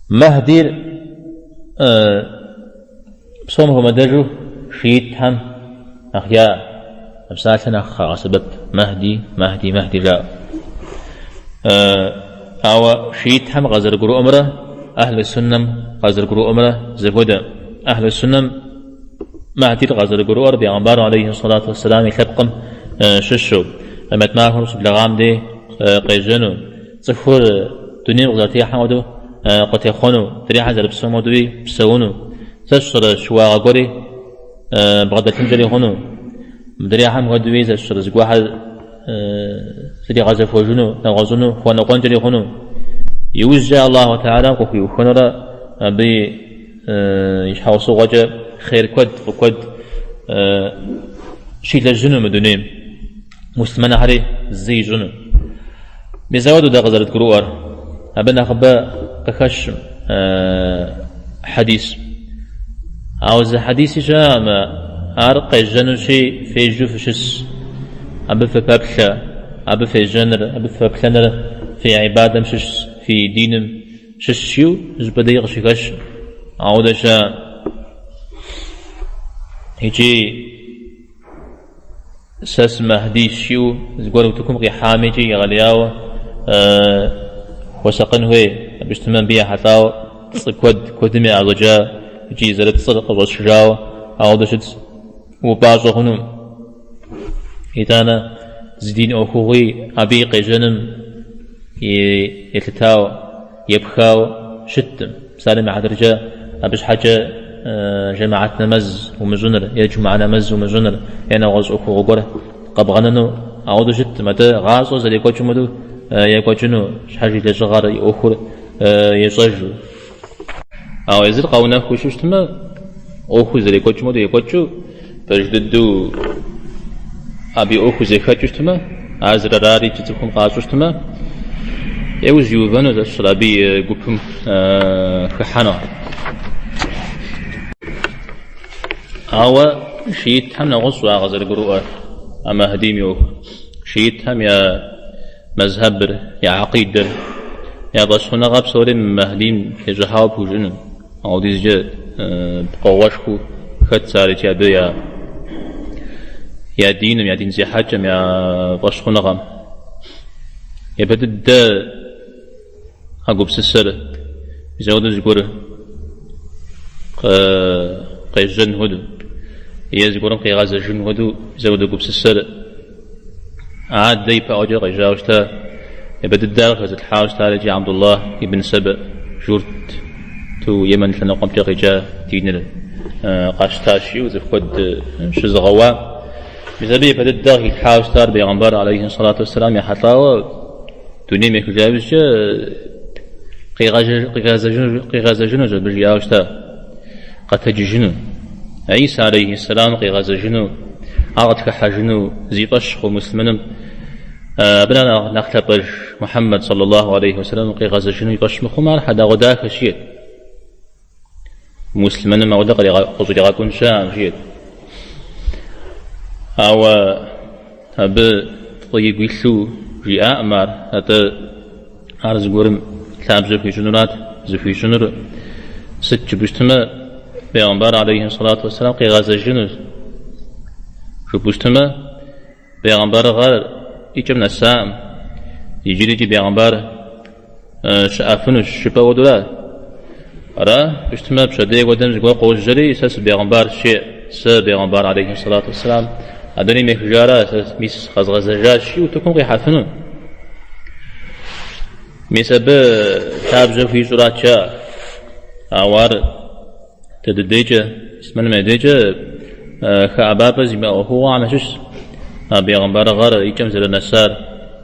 Мэхдир Псом хуэмыдэжу шиитхэм нэхъ яӏэ, а псалъэр нэхъ къагъэсэбэп, Мэхди, Мэхди, Мэхди жаӏэу. Ауэ шиитхэм къазэрыгурыӏуэмрэ Ахьлу Суннэм къазэрыгурыӏуэмрэ зэхуэдэ. Ахьлу Суннэм Мэхдир къазэрыгурыӏуэр Бегъымбар алейхи сэлату уэсселам и лъэпкъым щыщу, Къемэт махуэр щыблэгъам дей къежьэну, цӏыхур дунейм къызэрытехьэм хуэдэу къытехъуэну, адрейхэр зэрыпсэум хуэдэуи псэуну, сэ сщӏэрэ щыуагъэ гуэри бгъэдэлъынкӏэри хъуну, мыдрейхэм хуэдэуи сэ сщӏэрэ зыгуэрхэр зригъэзэхуэжыну, нэгъуэщӏыну, хуэныкъуэнкӏэри хъуну. Иужькӏэ Аллаху Тэхьэлам къыхуиухынурэ абы и щхьэусыгъуэкӏэ хъер куэд, фӏы куэд щилэжьыну мы дунейм. Муслъымэнхэри зы ищӏыну. Мис ауэдэу дэ къызэрыдгурыӏуэр, абы нэхъыбэ къыхэщым хьэдис. Ауэ зы хьэдиси щыӏэкъым, ар къежьэнущи, фежьэу фыщыс, абы фыпэплъэ, абы фежьэныр, абы фыпэплъэныр фи ибадэм щыщ, фи диным щыщ жиӏэу зыщӏыпӏэ деи къыщыхэщым. Ауэдэ щыӏэкъым. Икӏи Сэ сы-Мэхдищ жиӏэу зыгуэр утыкум къихьами икӏи егъэлеяуэ хуэсакъын хуей, абы щытмэ мыбы ехьэлӏауэ пцӏы куэд, куэдым яӏэщӏэкӏа икӏи зэрыпцӏыр къыщӏэщыжауэ ауэдэу щытщ, упӏащӏэ хъуну. Итӏанэ зы дин ӏуэхугъуи абы и къежьэным елъытауэ, епхауэ щыткъым. Псалъэм и хьэтыркӏэ, абы щхьэкӏэ жэмыхьэт нэмэз умыщӏыныр е джумыӏэ нэмэз умыщӏыныр е нэгъуэщӏ ӏуэхугъуэ гуэр къэбгъэнэну ауэдэу щыткъым. Атӏэ гъащӏэр зэрекӏуэкӏым хуэдэу екӏуэкӏыну, щхьэж и лэжьыгъэр, и ӏуэхур ещӏэжу. Ауэ езыр къэунэхуу щытмэ, ӏуэхур зэрекӏуэкӏым хуэдэу екӏуэкӏыу, пэж дыдэу абы и ӏуэхур зэхэкӏыу щытмэ, ар зэрыарар икӏи цӏыхум къащӏэу щытмэ, яужь иувэну зэщыр абы и гупым хыхьэну. Ауэ шиитхэм нэгъуэщӏу ар къызэрыгурыӏуэр а Мэхдим и ӏуэхур. Шиитхэм я мэзхьэбыр, я акъидэр, я фӏэщхъуныгъэ псори мы Мэхдим тещӏыхьауэ пхужыӏэну. Апхуэдизкӏэ пкъыгъуэшхуэу хэтщ ар икӏи абы я диным, я дин зехьэкӏэм, я фӏэщхъуныгъэм. Япэ дыдэ а гупсысэр мис апхуэдэу зыгуэр къежьэн хуэдэу е зыгуэрым къигъэзэжын хуэдэу мис апхуэдэ гупсысэр адэ ипэӏуэкӏэ къежьауэ щыта, япэ дыдэ ар къыхэзылъхьауэ щытар икӏи Абдуллах ибн Сэбэ журту Йемен лъэныкъуэмкӏэ къикӏа диныр къащтащ жиӏэу цӏыху куэд щызыгъэуа. Мис абы япэ дыдэ къыхилъхьауэ щытар бегъымбар алейхи сэлату уэсселам ехьэлӏауэ дунейм ехыжа иужькӏэ къигъэзэжынущ абы жиӏауэ щыта. Къэтэджыжыну, Иса алейхи сэлам къигъэзэжыну, ар къытхыхьэжыну зи фӏэщ хъу муслъымэным абы нэхъ лъапӏэж Мухьэммэд саллаллаху алейхи уэсэлам къигъэзэжыну и фӏэщ мыхъумэ, ар хьэдэгъуэдахэщ, жиӏэт. Муслъымэным ауэдэ къыщӏригъэкӏун щыӏэкъым, жиӏэт. Ауэ абы фӏы игу илъу жиӏакъым ар, атӏэ Ар зыгуэрым лъабжьэ хуищӏынурат, зыхуищӏынур сыт жыпӏэу щытмэ. Бегъымбар алейхи сэлату уэсселам къигъэзэжынущ. Жыпӏэу щытмэ, бегъымбарыгъэр и кӏэм нэсаӏым, иджырикӏи бегъымбар щыӏэфынущ жыпӏэ хуэдэура? Ара, щытмэ, пщэдей хуэдэм зыгуэр къожьэри, сэ сыбегъымбарщ, жеӏэ. Сэ бегъымбар алейхи сэлату уэсселам а дунейм ехыжара, сэ мис къэзгъэзэжащ, жиӏэу утыкум къихьэфыну. Мис абы лъабжьэ хуищӏурат жаӏэ. Ауэ ар дэ дыдейкӏэ, муслъымэным я дейкӏэ хэӏэбапӏэ зимыӏэ ӏуэхугъуэхэм ящыщщ а бегъымбарыгъэр и кӏэм зэрынэсар,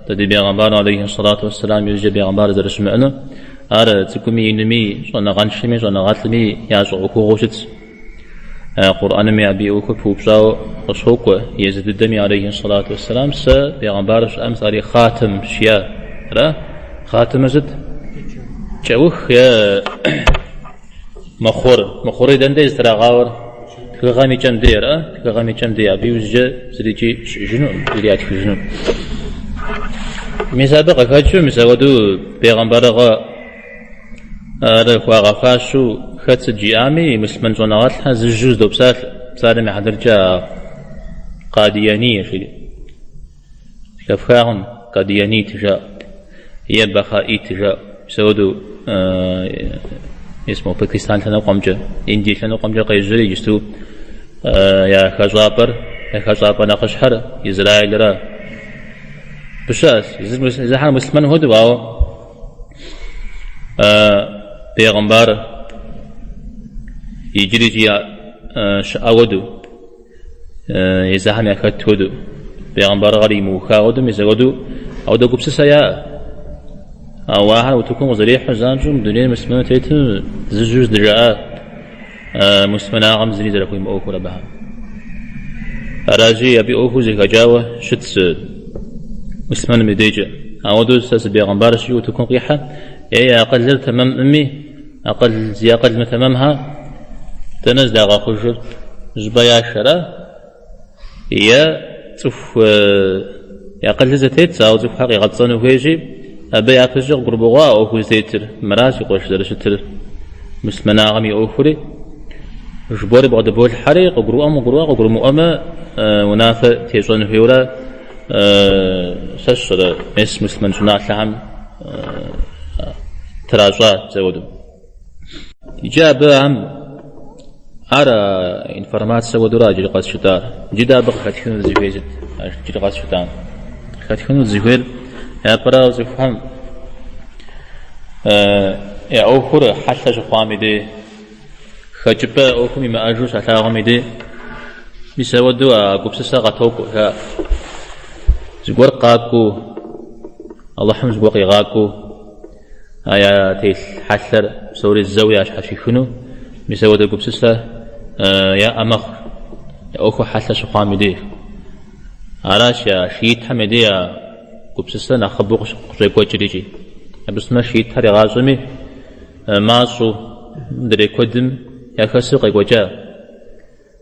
дэ ди бегъымбар алейхи сэлату уэсселам иужькӏэ бегъымбар зэрыщымыӏэнур, ар цӏыкӏуми инми, щӏэныгъэншэми щӏэныгъэлӏми ящӏэ ӏуэхугъуэу щытщ. Къурӏэнми абы и ӏуэхур пыупщӏауэ къыщокӏуэ, езы дыдэми алейхи сэлату уэсселам сэ бегъымбару щыӏэм сарихъатымщ жиӏа. Ара? Хъатымыр сыт? Кӏэух е мыхъур. Мыхъури дэнэ дей зытрагъауэр? Тхыгъэм и кӏэм дей, ара? Тхыгъэм и кӏэм дей. Абы иужькӏэ зырикӏи щыӏэжынукъым, зыри ятхыжынукъым. Мис абы къыхэкӏыу, мис апхуэдэу бегъымбарыгъэ ар хуагъэфащэу хэт сыт жиӏами, муслъымэн щӏэныгъэлӏхэр зыжьэу зэдопсалъэ. Псалъэм и хьэтыркӏэ а Къадияние жери. Зэхэфхакъым, Кадиянит жаӏэу, е Бахаит жаӏэу. Мис апхуэдэу мис мо Пакистан лъэныкъуэмкӏэ, Индие лъэныкъуэмкӏэ къежьэри иджысту я хэщӏапӏэр, я хэщӏапӏэ нэхъыщхьэр Израилра. Абы щыӏэщ, езыхэр муслъымэн хуэдэу, ауэ бегъымбар иджырикӏи щыӏэ хуэдэу, езыхэм яхэт хуэдэу, бегъымбарыгъэр имыуха хуэдэу, мис апхуэдэу апхуэдэ гупсысэ яӏэ. Ауэ ахэр утыкум къызэрихьу занщӏэу мы дунейм муслъымэну тетым зыжьэу здыжаӏа муслъымэнагъэм зыри зэрахуимыӏуэхур абыхэм. Аращи, абы и ӏуэхур зэхэкӏауэ щытщ муслъымэным и дежкӏэ. Ауэдэу сэ сыбегъымбарщ жиӏэу утыкум къихьэ, е акъылыр тэмэмӏыми, акъыл зи акъыл мытэмэмхэр дэнэ здагъэхъужыр? Щӏыпӏэ яшэрэ? Е цӏыху и акъылыр зэтетщ, ауэ цӏыхухэр къигъэпцӏэну хуейщи, абы япэщӏыкӏэ къыгурымыӏуа ӏуэхур зытетыр, мыращ си къуэш зэрыщытыр муслъымэнагъэм и ӏуэхури, жыбори бгъэдыболъхьэри, къыгурыӏуэмэ къыгурыӏуа, къыгурымыӏуэмэ унафэ тещӏэн хуейуэрэ сэ сщӏэрэ мес муслъымэн щӏыналъэхэм тращӏа зэуэду. Иджы абыхэм ар информацие хуэдэура иджыри къэс жытӏар. Иджы дэ абы къыхэтхыну дызыхуейр сыт? Иджыри къэс жытӏам. Къыхэтхыну дызыхуейр япэрауэ цӏыхухэм я ӏуэхур хьэлъэ щыхъуам и дей, хэкӏыпӏэ ӏуэхум имыӏэжу щалъагъум и дей, мис ауэдэу а гупсысэ къатокӏуэ, жаӏэ. Зыгуэр къакӏуэу, Алыхьым зыгуэр къигъакӏуэу, А ятелъ хьэлъэр псори зэуэ ящхьэщихыну, мис апхуэдэ гупсысэ яӏэ мэхъу, я ӏуэхур хьэлъэ щыхъуам и деж. Аращ я шиитхэм я дей а гупсысэр нэхъыбэу къыщӏекӏуэкӏыр икӏи. Абы щытмэ, шиитхэр игъащӏэми мащӏэу мыдрей куэдым яхэсу къекӏуэкӏа.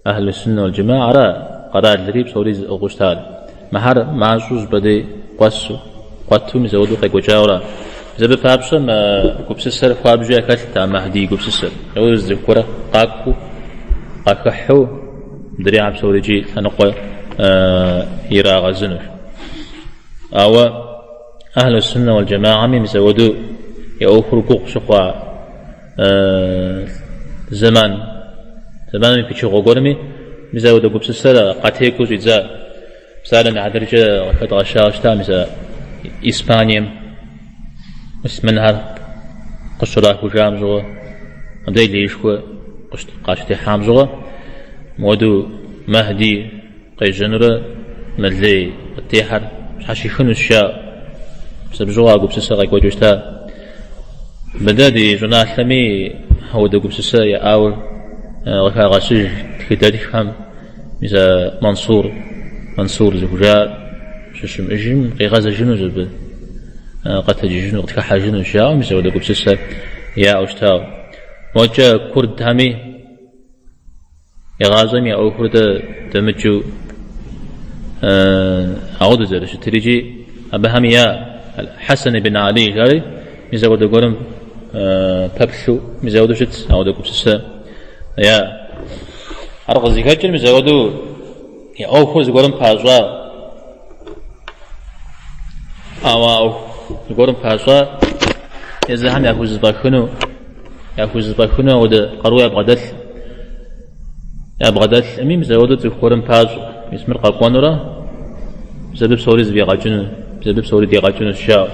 Ахьлу суннэ уал джэмаара къэралри псори зыӏыгъыу щытар. Мыхьэр мащӏэу щӏыпӏэ дей къуэсу, къуэту мис ауэдэу къекӏуэкӏауэра. Мис абы папщӏэ мы гупсысэр хуабжьу яхэлът а Махьди гупсысэр. Ауэ зы цӏыху гуэр къакӏуэу, къахыхьэу мыдрейхэр псори икӏи лъэныкъуэ ирагъэзынущ. Ауэ Ахьлу суннэ уал джэмаами мис ауэдэу я ӏуэхур гугъу щыхъуа Зэман, зэманым и пычыгъуэ гуэрми, мис апхуэдэ гупсысэр къатекӏуэу щӏидза. Псалъэм и хьэтыркӏэ къыхэдгъэщауэ щыта, мис а Испанием муслъымэнхэр къыщрахужам щыгъуэ, абдей леишхуэ къащытехьам щыгъуэ, мыуэдэу Махьди Къежьэнурэ мы лей къыттехьэр щхьэщихынущ, жаӏэу. Мис абы щыгъуэ а гупсысэ къекӏуэкӏыу щыта. Мыдэ ди щӏыналъэми апхуэдэ гупсысэ яӏауэ къыхагъэщыж тхыдэтххэм, мис а Мансур, Мансур зыхужаӏэр щыщымыӏэжым къигъэзэжынущ абы, къэтэджыжыну, къытхыхьэжынущ, жаӏэу мис апхуэдэ гупсысэ яӏэу щытауэ. Мокӏэ курдхэми Игъащӏэм я ӏуэхур дэ дэмыкӏыу ауэдэу зэрыщытыр икӏи абыхэм я Хьэсэн ибн Алий жари мис ауэдэ гуэрым пэплъу мис ауэдэу щыт, ауэдэ гупсысэ яӏэ. Ар къызыхэкӏыр мис апхуэдэу я ӏуэхур зыгуэрым пащӏа. Ауэ а ӏуэху зыгуэрым пащӏа езыхэм яхузэфӏэхыну, яхузэфӏэхыну ауэдэ къару ябгъэдэлъ. Ябгъэдэлъми, мис апхуэдэу цӏыху гуэрым пащӏэ. Мис мыр къэкӏуэнурэ, мис абы псори зэфӏигъэкӏыну, мис абы псори дигъэкӏынущ, жаӏэу.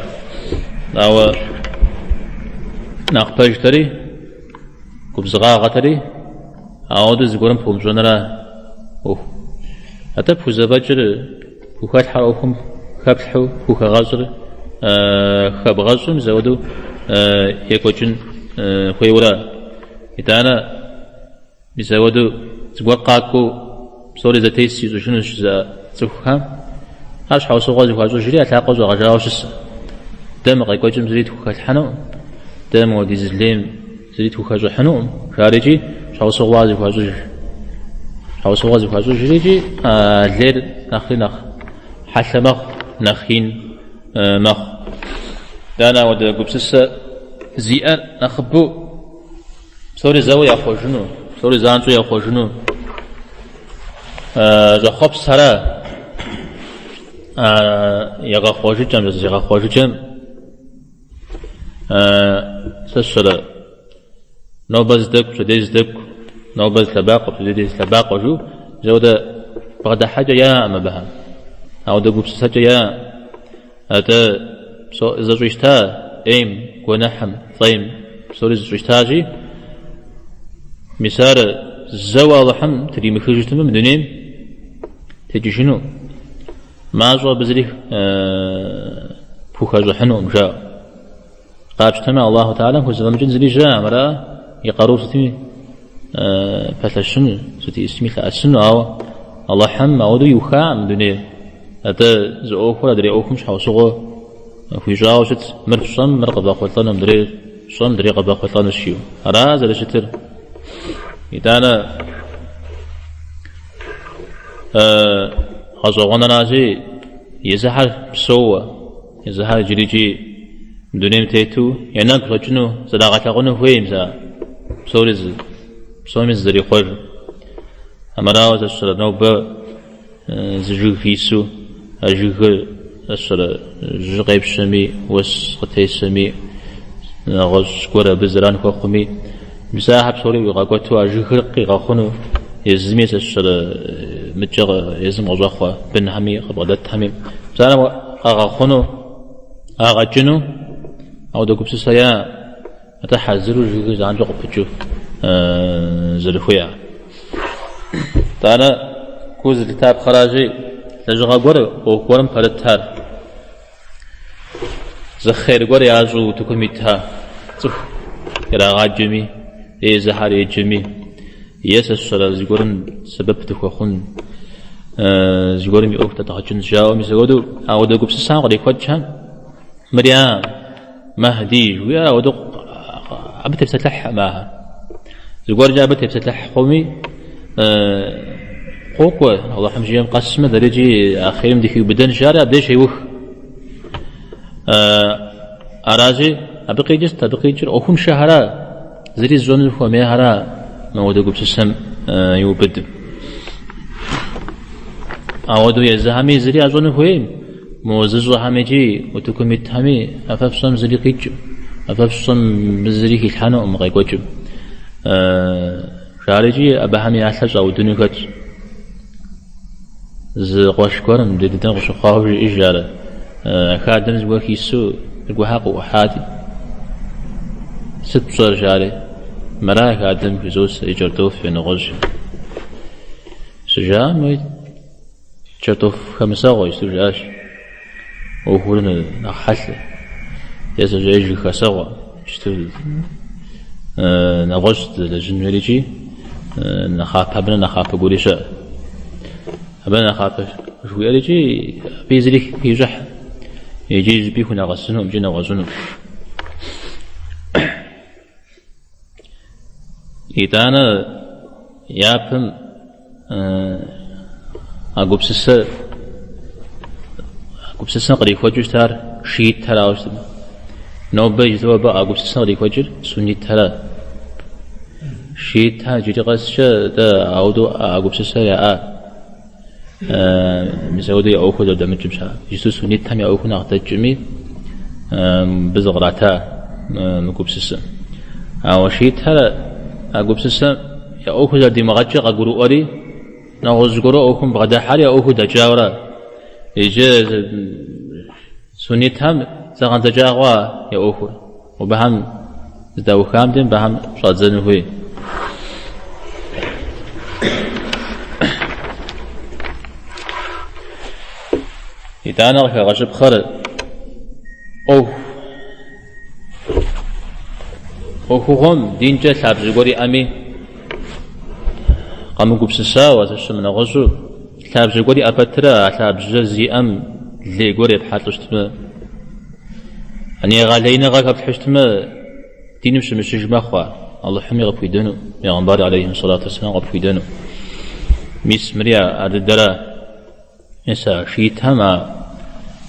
Ауэ нэхъ пэжтэри, губзыгъагъэтэри, ауэдэу зыгуэрым пумыщӏэнра ӏуэху. Атӏэ пхузэфӏэкӏыр, пхухэлъхьэр ӏуэхум хэплъхьэу, пхухэгъэщӏыр хэбгъэщӏу, мис апхуэдэу екӏуэкӏын хуейуэра. Итӏанэ мис апхуэдэу зыгуэр къакӏуэу псори зэтес ищӏыжынущ жызыӏэ цӏыхухэм ар щхьэусыгъуэ зыхуащӏыжри я лъакъуэ щӏэгъэжауэ щыс. Дэ мы къекӏуэкӏым зыри тхухэлъхьэнукъым, дэ мыуэдиз лейм зыри тхухэщӏыхьынукъым, жарикӏи щхьэусыгъуэ ар зыхуащӏыж. Щхьэусыгъуэ зыхуащӏыжрикӏи лейр нэхъри нэхъ хьэлъэ мэхъу, нэхъ ин мэхъу. Итӏанэ ауэдэ гупсысэ зиӏэр нэхъыбэу Псори зэуэ яхъуэжыну, псори занщӏэу яхъуэжыну щӏэхъуэпсхьэрэ егъэхъуэжыкӏэм, зегъэхъуэжыкӏэм сэ сщӏэрэ нобэ зы тӏэкӏу, пщэдей зы тӏэкӏу, нобэ зы лъэбакъуэ, пщэдей зы лъэбакъуэ жиӏэу, мис ауэдэ бгъэдыхьэкӏэ яӏэкъым абыхэм, ауэдэ гупсысэкӏэ яӏэкъым. Атӏэ, зэщӏищта ӏейм, гуэныхьым, фӏейм псори зэщӏищтащи, мис ар зэуэ Алыхьым тримыхыжу щытмэ, мы дунейм текӏыжыну, мащӏэу абы зыри пхухэщӏыхьынукъым, жаӏэу. Къапщтэмэ, Аллаху Тэхьэлам хузэфӏэмыкӏын зыри щыӏэкъым, ара и къарур сытми пэлъэщыну, сыт исми лъэӏэсыну, ауэ Алыхьым ауэдэу иухакъым мы дунейр. Атӏэ зы ӏуэхур адрей ӏуэхум щхьэусыгъуэ хуищӏауэ щытщ, мыр фщӏэм, мыр къывэхъулӏэну, мыдрейр фщӏэм, мыдрей къывэхъулӏэнущ, жиӏэу. Ара зэрыщытыр? Итӏанэ гъэщӏэгъуэныращи, езыхьэр псэууэ. Езыхьэр иджырикӏи дунейм тету я нэгу щӏэкӏыну, зрагъэлъагъуну хуей мис а псори зы, псоми зызэрихъуэжыр. Амырауэ сэ сщӏэрэ нобэ зы жыг хисэу, а жыгыр сэ сщӏэрэ жьы къепщэми, уэс къытесэми, нэгъуэщӏ гуэр абы зэран хуэхъуми, мис ахэр псори ӏуигъэкӏуэту а жыгыр къигъэхъуну, езыми сэ сщӏэрэ мыкӏэ езым къыщӏэхъуэ бынхэми, къыбгъэдэтхэми, мис ар къагъэхъуну, къагъэкӏыну, ауэдэ гупсысэ яӏэкъым, атӏэ хьэзыру жыгыр занщӏэу къыпыкӏыу зэрыхуейр. Итӏанэ гу зылъытапхъэращи, лэжьыгъэ гуэр, ӏуэху гуэрым пэрытхэр, зы хъер гуэр ящӏэу утыкум итхэр, цӏыху ирагъаджэми, е езыхьэр еджэми, Е сэ сщӏэрэ зыгуэрым сэбэп дыхуэхъун, зыгуэрым и ӏуэху дэдгъэкӏынщ жаӏэу, мис апхуэдэу ауэдэ гупсысэм кърихуэкӏхэм мыр я Махьди жыхуиӏэр ауэдэу абы тепсэлъыхькъым ахэр. Зыгуэркӏэ абы тепсэлъыхь хъуми, къокӏуэ Алыхьым жиӏэм къэсмэ, дэрикӏи а хъерым дыхиубыдэнщ, жари абдеж щеух. Аращи, абы къикӏыр сыт? Абы къикӏыр ӏуэхуншэхэра? Зыри зыщӏэну хуэмейхэра мыуэдэ гупсысэм иубыдым? Ауэдэу езыхэми зыри ящӏэну хуейм, мо зыщӏэхэм икӏи утыкум итхэми а фэ фщӏэм зыри къикӏым, а фэ фщӏэм зыри хилъхьэнукъым мы къекӏуэкӏым. Жари икӏи абыхэми я лъэр щӏаудыну хэтщ. Зы къуэш гуэрым ди дыдэм къыщыхъуауэ жиӏэж ар, хадэм зыгуэр хисэу зыгуэрхэр къыӏухьати. Сыт пщӏэр, жари, мыра хадэм хызосэ, е кӏэртӏоф, е нэгъуэщӏ. Щыжаӏэм, уей, кӏэртӏоф хэмысэгъуэ иджыпсту жиӏащ. ӏуэхур нэхъ хьэлъэ, е сэ сщӏэ жыг хэсэгъуэ, иджыпсту нэгъуэщӏ дызэлэжьын хуейр икӏи нэхъапэ, абы нэхъапэ гуэри щыӏэ. Абы нэхъапэ жыхуиӏэр икӏи абы зыри хищӏыхь, икӏи зыщӏыпӏи хунэгъэсынукъым, икӏи нэгъуэщӏынукъым. Итӏанэ япэм а гупсысэ гупсысэм кърихуэкӏыу щытар шиитхэрауэ щытмэ. Нобэ иджыпсту абы а гупсысэм кърихуэкӏыр суннитхэра. Шиитхэр иджыри къэскӏэ дэ ауэдэу а гупсысэр яӏа. Мис ауэдэу я ӏуэхур зэрыдэмыкӏым щхьа. Иджысту суннитхэм я ӏуэхур нэхъ дэкӏми, мыбы зыкърата мы гупсысэм. Ауэ шиитхэр а гупсысэм я ӏуэхур зэрыдимыгъэкӏыр къагурыӏуэри, нэгъуэщӏ зыгуэру ӏуэхум бгъэдыхьэри я ӏуэхур дэкӏауэра. Иджы суннитхэм зэгъэдзэкӏа хъуа я ӏуэхур. Мобыхэм здаухам де мыбыхэм щӏадзэну хуей. Итӏанэ къыхэгъэщыпхъэр ӏуэху ӏуэхугъуэм динкӏэ лъабжьэ гуэр иӏэми, къэмыгупсысауэ, сэ сщӏэмэ нэгъуэщӏу, лъабжьэ гуэр иӏэ пэтрэ а лъабжьэ зиӏэм лей гуэр епхьэлӏэу щытмэ, егъэлеиныгъэ хэплъхьэу щытмэ, диным щымыщыж мэхъу ар. Алыхьми къыпхуидэну, Пейгъэмбар алейхи сэлату уэсселам къыпхуидэну. Мис мыри ар дыдэра. Мис а шиитхэм а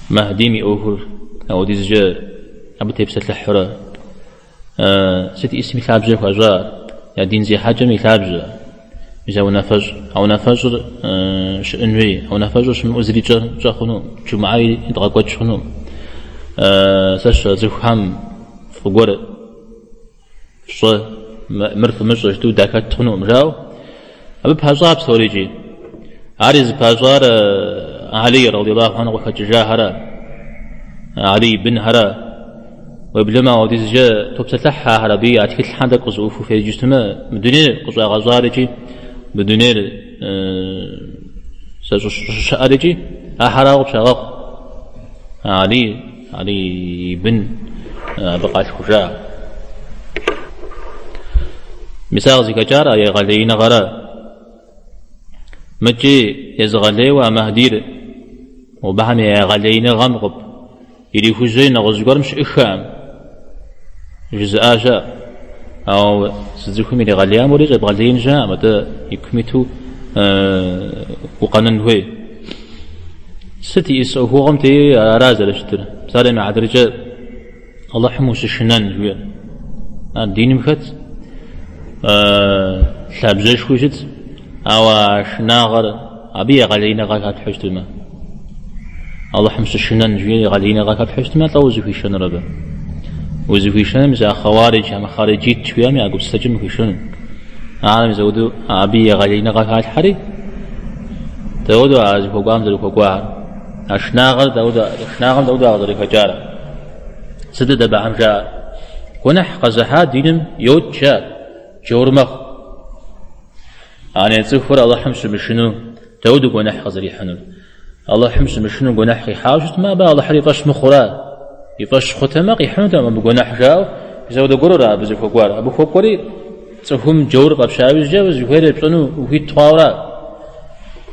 Мэхдим и ӏуэхур ауэдизкӏэ абы тепсэлъыхьурэ сыт исми лъабжьэ хуащӏа, я дин зехьэкӏэм и лъабжьэ. Мис а унафэщӏ, а унафэщӏыр щыӏэн хуей, а унафэщӏыр щымыӏэу зыри тщӏэ хъуну, джумыӏэ едгъэкӏуэкӏ хъуну. Сэ сщӏэ цӏыхухэм фӏы гуэр фщӏэ, мыр фымыщӏэ жытӏэу дахэт хъунукъым, жаӏэу. Абы пащӏа псори икӏи. Ари зыпащӏар Алий радиаллаху анху къыхэкӏыжахэрэ, Алий и бынхэрэ. Уеблэмэ ауэдизкӏэ топсэлъыхь ахэр абы я тхылъхэм тӏэкӏу къызэӏуфу феджэу щытмэ, мы дунейр къыщӏагъэщӏар икӏи мы дунейр щӏыщыӏэр икӏи ахэрауэ къыпщагъэхъу. Алий, Алий и бын абы къалъхужа. Мис ар къызыхэкӏар а егъэлеиныгъэрэ. Мыкӏи езыгъэлейуэ а Мэхдир мобыхэм я егъэлеиныгъэм къып ирихужьэри нэгъуэщӏ зыгуэрым щыӏыххэкъым жызыӏа щыӏэ. Ауэ зы цӏыхум иригъэлеям уэри щӏебгъэлеин щыӏэкъым, атӏэ икум иту укъэнэн хуей. Сыт иӏыс ӏуэхугъуэм теи ара зэрыщытыр? Псалъэм и хьэтыркӏэ Алыхьым ущышынэн жиӏэр. Ар диным хэт лъабжьэшхуи щыт, ауэ а шынагъэр абы егъэлеиныгъэ хэплъхьэу щытмэ. Алыхьым щышынэн жиӏэр егъэлеиныгъэ хэплъхьэу щытмэ, лӏо узыхуишэнур абы. Узыхуишэнум мис а хъэуариджхэм, хъариджит жыхуиӏэм я гупсысэкӏэм ухуишэну. Ар мис ауэдэу абы егъэлеиныгъэ халъхьэри, дауэдэу а зыхуэкӏуам зэрыхуэкӏуар. А шынагъэр дауэдэу, шынагъэм дауэдэу ар къызэрыхэкӏар. Сытыт абыхэм жаӏэр? Гуэныхь къэзыхьа диным йокӏ жаӏэр, джаур мэхъу. Ане цӏыхур Алыхьым щымышыну дауэдэу гуэныхь къызэрихьынур? Алыхьым щымышыну гуэныхь къихьауэ щытмэ, абы Алыхьыр и фӏэщ мыхъура? И фӏэщ хъутэмэ, къихьынутэкъым абы гуэныхь жаӏэу, мис ауэдэ гуэрура абы зыхуэкӏуар? Абы хуэкӏуэри цӏыхум джаур фӏэпща иужькӏэ зыхуейр пщӏэну ухуит хъуауэра?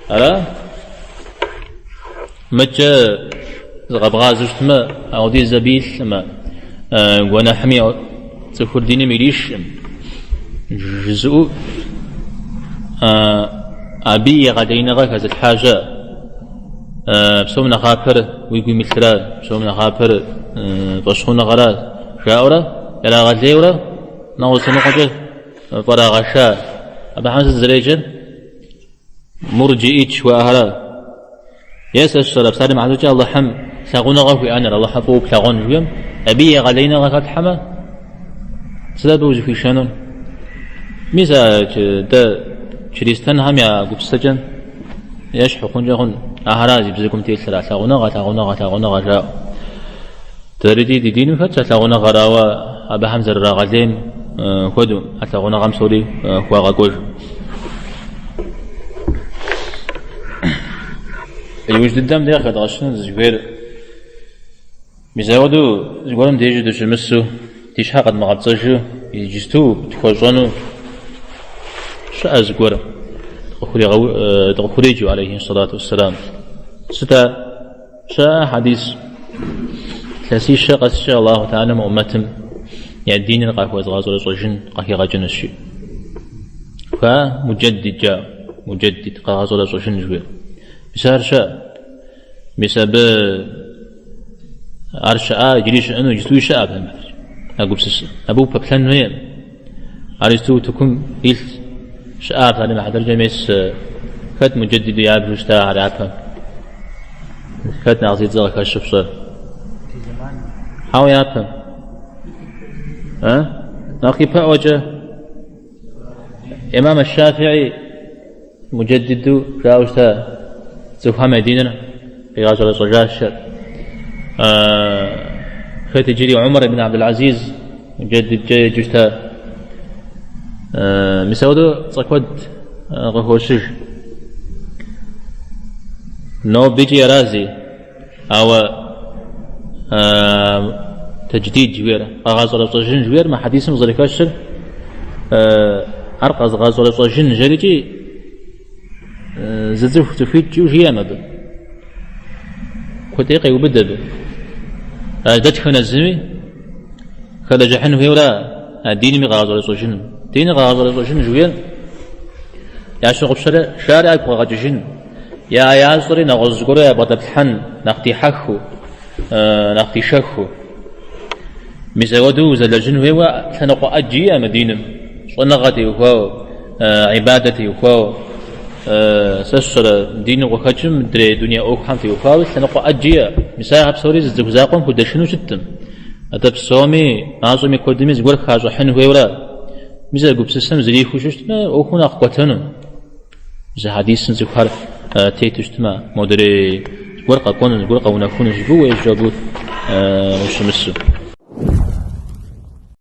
Ара? Мыкӏэ зыкъэбгъазэу щытмэ, ауэдиз абы илъмэ, гуэныхьми цӏыхур диным иришкъым, жызыӏэу абы егъэлеиныгъэ хэзылъхьа щыӏэ. Псом нэхъапэр уи гум илъра, псом нэхъапэр фӏэщхъуныгъэра, жаӏэурэ, ирагъэлейурэ нэгъуэщӏ лъэныкъуэкӏэ фӏэрагъэша. Абыхэм сыт зэреджэр? Мурджиит жыхуаӏэхэра. Е сэ сщӏэрэ псалъэм и хьэтыркӏэ Алыхьым лъагъуныгъэ хуиӏэныр, Алыхьыр фӏыуэ плъагъун жыхуиӏэм, абы егъэлеиныгъэ хэплъхьэмэ, сыт абы узыхуишэнур? Мис а дэ чристэнхэм я гупсысэкӏэм ещхь хъункӏэ хъун, ахэращ зи бзэгум телъыр, а лъагъуныгъэ, лъагъуныгъэ, лъагъуныгъэ жаӏэу. Дэри ди диным хэтщ а лъагъуныгъэр, ауэ абыхэм зэрырагъэлейм хуэдэу а лъагъуныгъэм псори хуагъэкӏуэж. Иужь дыдэм де къыхэдгъэщыну дызыхуейр мис ауэдэу зыгуэрым дежи дыщымысу, ди щхьэ къэдмыгъэпцӏэжу иджысту тхуэщӏэну щыӏэ зыгуэр дыкъыхуреджэу, алейхи сэлату уэсселам. Сыт ар? Щыӏэ хьэдис илъэсищэ къэскӏэ Аллаху Тэхьэлам ӏуммэтым я диныр къахуэзгъэщӏэрэщӏэжын къахигъэкӏынущ жи. Ха муджэддид жаӏэу, муджэддид къагъэщӏэрэщӏэжын жыхуиӏэр. Мис ар щыӏэ. Мис абы ар щыӏа, иджыри щыӏэну, иджыстуи щыӏэ абы а гупсысэ. Абы упэплъэн хуейкъым. Ар иджыпсту утыкум илъ щыӏа псалъэм и хьэтыркӏэ мес хэт муджэддиду ябжу щытахэр япэм? Хэт нэхъ зи цӏэ къыхэщу фщӏэр? Хьэуэ япэм. А? Нэхъ ипэӏуэкӏэ Имам аш-Шафии муджэддиду жаӏэу щыта цӏыхухэм я диныр къигъэщӏэрэщӏэжащ. Хэт иджыри Умар ибн Абдул-Азиз муджэддидкӏэ еджэу щыта. Мис апхуэдэу цӏэ куэд къыхощыж. Нобикӏи арази, ауэ тэдждид жыхуиӏэр, къэгъэщӏэрэщӏэжын жыхуиӏэр мы хьэдисым къызэрыхэщыр ар къэзгъэщӏэрэщӏэжын жерикӏи зы цӏыху цӏыхуитӏ жиӏэм абы. Куэдей къеубыд абы. Дэтхэнэ зыми хэлэжьыхьын хуейуэра а диным и къэгъэщӏэрэщӏэжыным. Диныр къэгъэщӏэрэщӏэжын жыхуиӏэр ящыгъупщэжар ягу къэгъэкӏыжын, я ящӏэри нэгъуэщӏ зыгуэру ябгъэдэплъхьэн, нэхъ дихьэхыу, нэхъ дишэхыу. Мис апхуэдэу узэлэжьын хуейуэ лъэныкъуэ ӏэджи иӏэ мы диным, щӏэныгъэ теухуауэ, ибадэ теухуауэ, сэ сщӏэрэ диным къыхэкӏым мыдрей дуней ӏуэхухэм теухуауэ лъэныкъуэ ӏэджи иӏэ. Мис ахэр псори зы цӏыху закъуэм худэшыну щыткъым. Атӏэ псоми, мащӏэми куэдми зыгуэр хащӏыхьын хуейуэра. Мис а гупсысэм зрихыу щытмэ, ӏуэхур нэхъ кӏуэтэну. Зы хьэдисым цӏыхухэр тету щытмэ, модрей зыгуэр къэкӏуэну, зыгуэр къэунэхуну жыпӏэу уежьэу абы ущымысу.